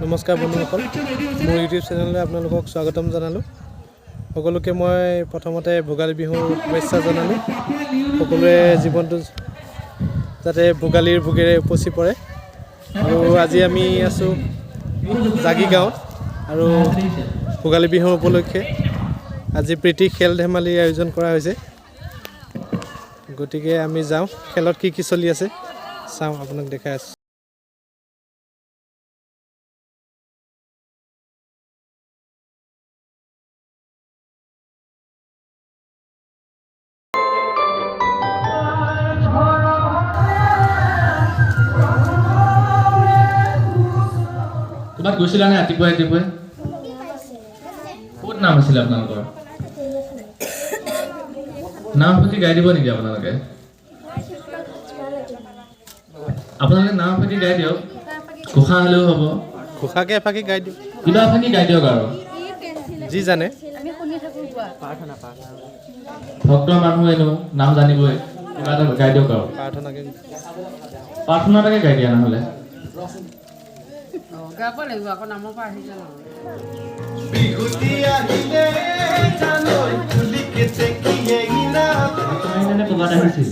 নমস্কাৰ বন্ধুসকল, মোৰ ইউটিউব চেনেললৈ আপোনালোকক স্বাগতম জনালোঁ। সকলোকে মই প্ৰথমতে ভোগালী বিহুৰ শুভেচ্ছা জনালোঁ। সকলোৰে জীৱনটো যাতে ভোগালীৰ ভোগেৰে উপচি পৰে। আৰু আজি আমি আছোঁ জাগি গাঁৱত আৰু ভোগালী বিহুৰ উপলক্ষে আজি প্ৰীতি খেল ধেমালিৰ আয়োজন কৰা হৈছে। গতিকে আমি যাওঁ, খেলত কি কি চলি আছে চাওঁ, আপোনাক দেখাই আছোঁ। ক'ৰবাত গৈছিলা নে ৰাতিপুৱাই ৰাতিপুৱাই? ক'ত নাম আছিলে আপোনালোকৰ? নাম ফাঁকি গাই দিব নেকি আপোনালোকে? আপোনালোকে নাম ফাঁকি গাই দিয়ক, ঘোষা হ'লেও হ'ব। ঘোষাকে এফাকি গাই দিওঁ। কিবা এফাকি গাই দিয়ক আৰু। যি জানে। ভক্ত মানুহ এনেও নাম জানিবই, কিবা এটা গাই দিয়ক আৰু। প্ৰাৰ্থনাকে। প্ৰাৰ্থনা এটাকে গাই দিয়া নহ'লে। গাব লাগিব আকৌ, নামৰ পৰা আহি যাম। বিহুতি আহিলে জানৈ তুলি কেতেকীয়ে। ক'ৰবাত আহিছিল?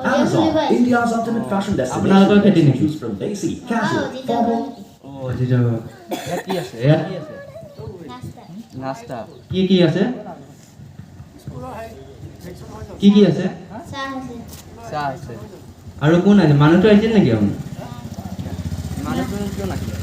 Amazon, India's ultimate fashion destination. আপোনালোকৰ খেতি নেকি? Choose from desi, casual, formal, অঁ, জিজাব। ইয়াত কি আছে? ইয়াত কি আছে? নাস্তা। কি কি আছে? কি কি আছে? চাহ আছে। আৰু কোন আহিছে? মানুহটো আহিছিল নেকি আপোনাৰ? মানুহটো কিয় নাহিলে?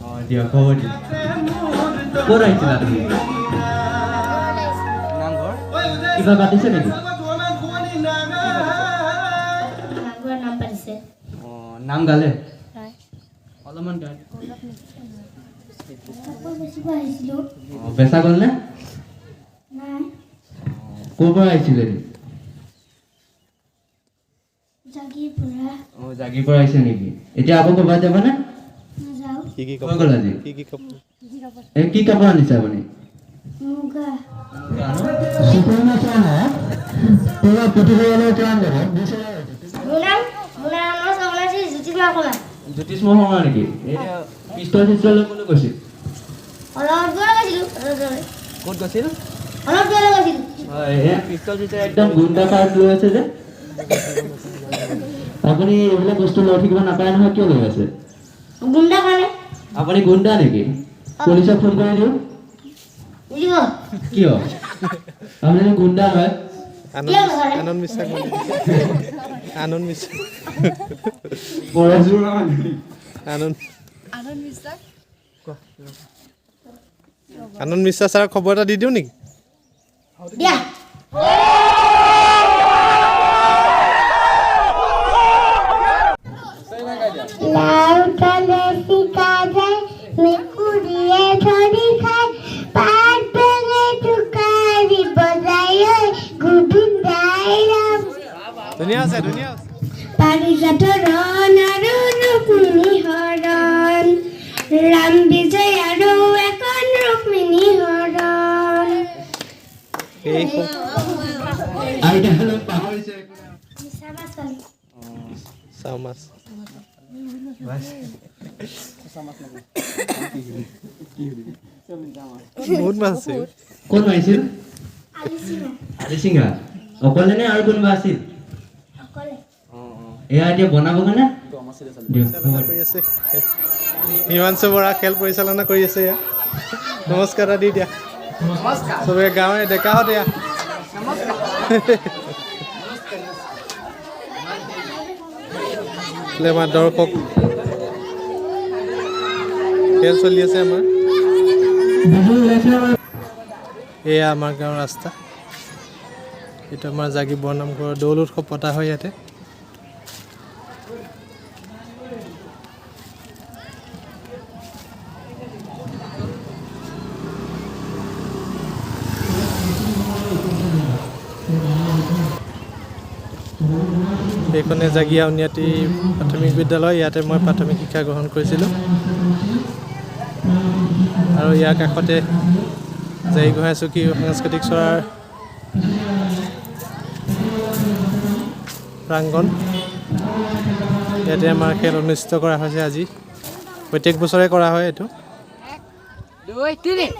অঁ, দিয়ক, হ'ব দিয়ক। ক'ত আহিছিলা তুমি? নামঘৰ। কিবা পাতিছে নেকি? নামঘৰ নাম পাতিছে। অঁ, নাম গালে? হয়। অলপমান গাই। কাপোৰ বেচিব আহিছিলোঁ। অঁ, বেচা গ'লনে? নাই। ক'ৰ পৰা আহিছিলে? জাগিৰ পৰা। অঁ, জাগিৰ পৰা আহিছে নেকি? এতিয়া আকৌ ক'ৰবাত যাবানে? নাযাওঁ। কি কি হৈ কাপোৰ? গ'ল আজি। কি কি কাপোৰ? এই কি কাপোৰ আনিছে আপুনি? মুগা। মোৰ নাম আছিল জ্যোতিষ্মা শৰ্মা। জ্যোতিষ্ম শৰ্মা নেকি? এতিয়া পিষ্টল চিষ্টল লৈ ক'লৈ গৈছিল? অলপ দূৰ গৈছিলোঁ, অলপ দূৰলৈ। ক'ত গৈছিল? অলপ দূৰলৈ গৈছিলোঁ। হয়, এয়া পিষ্টল চিষ্টল একদম গুণ্ডা কাৰ্ড লৈ আছে যে আপুনি। এইবিলাক বস্তু লৈ থাকিব নাপায় নহয়, কিয় লৈ আছে? গুণ্ডা কাৰণে। আপুনি গুণ্ডা নেকি? পুলিচক ফোন কৰি দিওঁ? নিদিব। কিয়? আপুনি গুণ্ডা হয়। আনন্দ কিয় নকৰে? আনন্দ বিশ্বাস মানে আনন্দ বিশ্বাস। আনন্দ আনন্দ বিশ্বাস ছাৰক খবৰ এটা দি দিওঁ নেকি? দিয়া। লাও খালে চিকা যায়, মেকুৰীয়ে ধৰি খায়, পাত বেঙে টোকাৰি বজায়, ঐ গোবিন্দাই ৰাম। ধুনীয়া আছে, ধুনীয়া আছে। পাৰিজাত ৰণ আৰু ৰুক্মিণী হৰণ, ৰাম বিজয় আৰু এখন ৰুক্মিণী হৰণ। এই আইতা অলপ পাহৰিছে। মিছা মাছ পালোঁ। চাওঁ মাছ। বহুত মাছ আছে। কোন আহিছিল? আলিচিঙা। আলিচিঙা। অকলে নে আৰু কোনোবা আছিল? অকলে। এয়া এতিয়া বনাবগৈ নে? দিয়ক, হ'ব পৰিচালনা দিয়ক। কৰি আছে হিমাংশু বৰা, খেল পৰিচালনা কৰি আছে। এয়া নমস্কাৰ এটা দি দিয়া চবে, গাঁৱৰে ডেকাহঁত এয়া। এইফালে আমাৰ দৰ্শক, খেল চলি আছে আমাৰ। এয়া আমাৰ গাঁৱৰ ৰাস্তা। এইটো আমাৰ জাগি বৰনামঘৰৰ দৌল উৎসৱ পতা হয় ইয়াতে। এইখনে জাগি আউনীআটী প্ৰাথমিক বিদ্যালয়। ইয়াতে মই প্ৰাথমিক শিক্ষা গ্ৰহণ কৰিছিলোঁ আৰু ইয়াৰ কাষতে জাৰি গোহাঁই চকী সাংস্কৃতিক চ'ৰাৰ প্ৰাংগণ। ইয়াতে আমাৰ খেল অনুষ্ঠিত কৰা হৈছে আজি। প্ৰত্যেক বছৰে কৰা হয় এইটো। 2 3।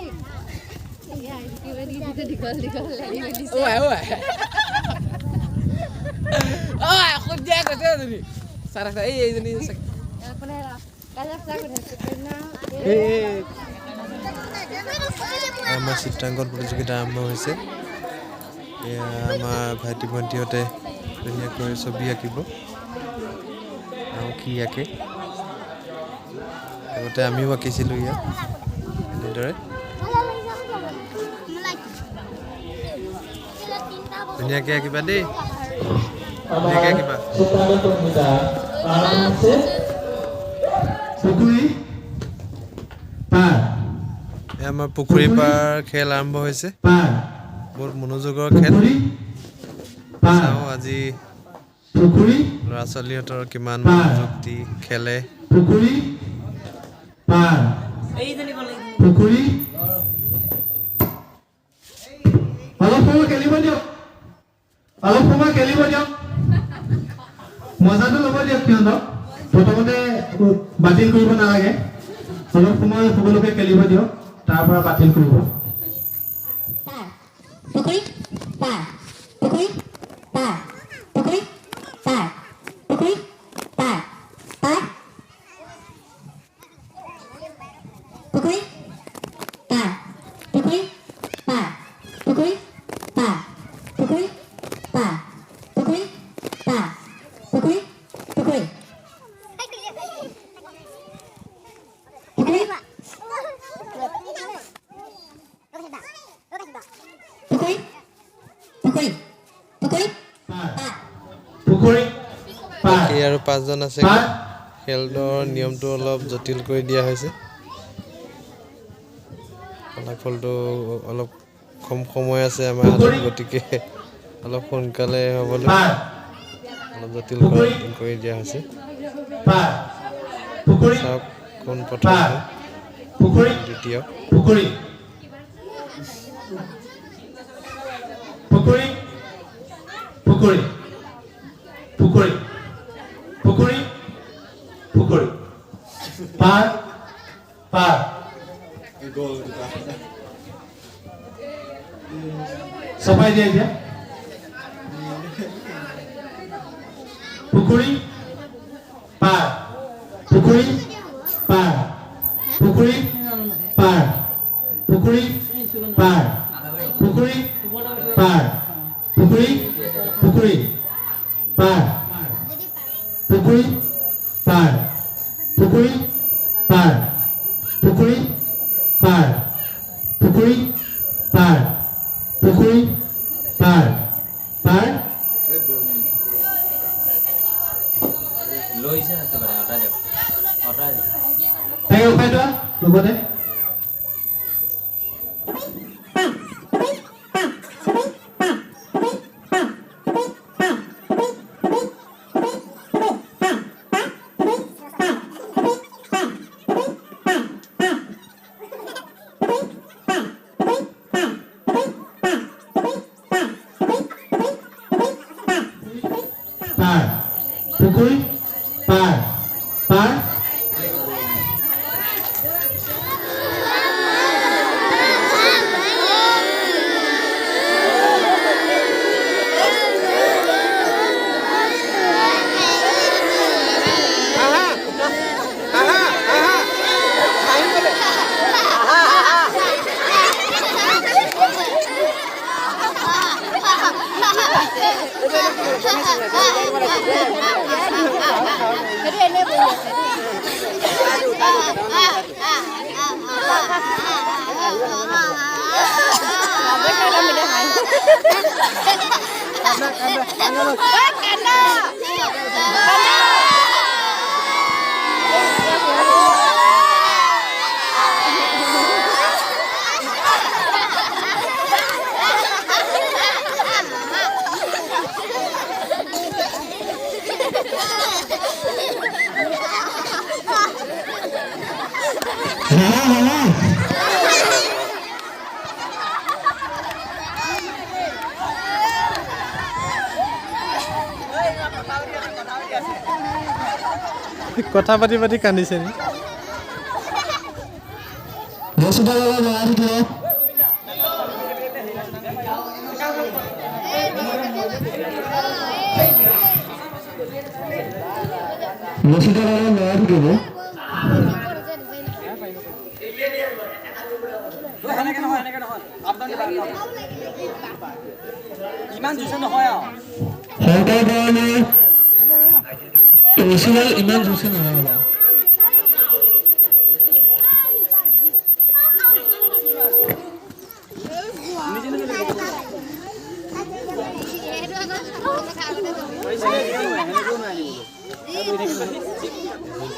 আমাৰ চিত্ৰাংকন প্ৰতিযোগিতা আৰম্ভ হৈছে। এয়া আমাৰ ভাইটি ভণ্টিহঁতে ধুনীয়াকৈ ছবি আঁকিব আৰু কি আঁকে। আগতে আমিও আঁকিছিলোঁ ইয়াত এনেদৰে। ধুনীয়াকৈ আঁকিবা দেই, ধুনীয়াকৈ আঁকিবা। আমাৰ পুখুৰী পাৰ খেল আৰম্ভ হৈছে। বহুত মনোযোগৰ খেল। চাওঁ আজি ল'ৰা ছোৱালীহঁতৰ কিমান মনোযোগ দি খেলে। অলপ সময় খেলিব দিয়ক, অলপ সময় খেলিব দিয়ক, মজাটো ল'ব দিয়ক সিহঁতক। প্ৰথমতে বাতিল কৰিব নালাগে, অলপ সময় সকলোকে খেলিব দিয়ক, তাৰ পৰা বাতিল কৰিব। পুখুৰী পাৰ, পুখুৰী পাৰ, পুখুৰী পাৰ, পুখুৰী পাৰ, পাৰ, পুখুৰী পাৰ, পুখুৰী পাৰ, পুখুৰী পাৰ, পুখুৰী পাৰ, পুখুৰী পাৰ, পুখুৰী, পুখুৰী, পুখুৰী, পুখুৰী, পুখুৰী, পুখুৰী, পুখুৰী পাৰ। এই আৰু 5জন আছে। খেলৰ নিয়মটো অলপ জটিল কৰি দিয়া হৈছে। ফলাফলটো অলপ কম সময় আছে আমাৰ হাতত, গতিকে অলপ সোনকালে হ'বলৈ অলপ জটিল কৰি দিয়া হৈছে। চাওক কোন প্ৰথম, দ্বিতীয়। পুখুৰী, পুখুৰী, পুখুৰী, পুখুৰী, পুখুৰী, পুখুৰী, পাৰ, পাৰ। চপাই দিয়া এতিয়া। পুখুৰী পাৰ, পুখুৰী পাৰ, পুখুৰী পাৰ, পুখুৰী পাৰ, পুখুৰী পাৰ, পুখুৰী, পুখুৰী পাৰ, পুখুৰী পাৰ, পুখুৰী পাৰ, পুখুৰী পাৰ, পুখুৰী পাৰ, পুখুৰী পাৰ, পাৰ। লৈছে একেবাৰে, আঁতৰাই দিয়ক, আঁতৰাই দিয়ক। তাই উঠাই লোৱা লগতে। পাৰ, পুখুৰী পাৰ, পাৰ। কথা পাতি পাতি কান্দিছে নি? ইমান জোৰছে নহয়।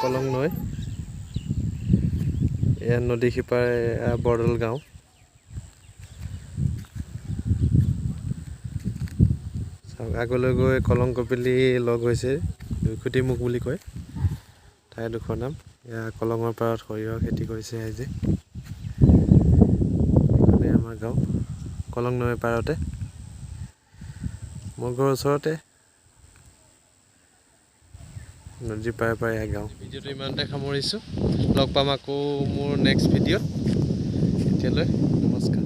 কলং নৈ, এয়া নদী সিপাৰে বৰদল গাঁও। চাওক, আগলৈ গৈ কলং কপিলি লগ হৈছে, দুইখুটি মুখ বুলি কয় ঠাইডোখৰ নাম। এয়া কলঙৰ পাৰত সৰিয়হ খেতি কৰিছে ৰাইজে। এইখনেই আমাৰ গাঁও, কলং নৈৰ পাৰতে, মোৰ ঘৰৰ ওচৰতে নদীৰ পাৰে পাৰে এয়া গাঁও। ভিডিঅ'টো ইমানতে সামৰিছোঁ, লগ পাম আকৌ মোৰ নেক্সট ভিডিঅ'ত। এতিয়ালৈ নমস্কাৰ।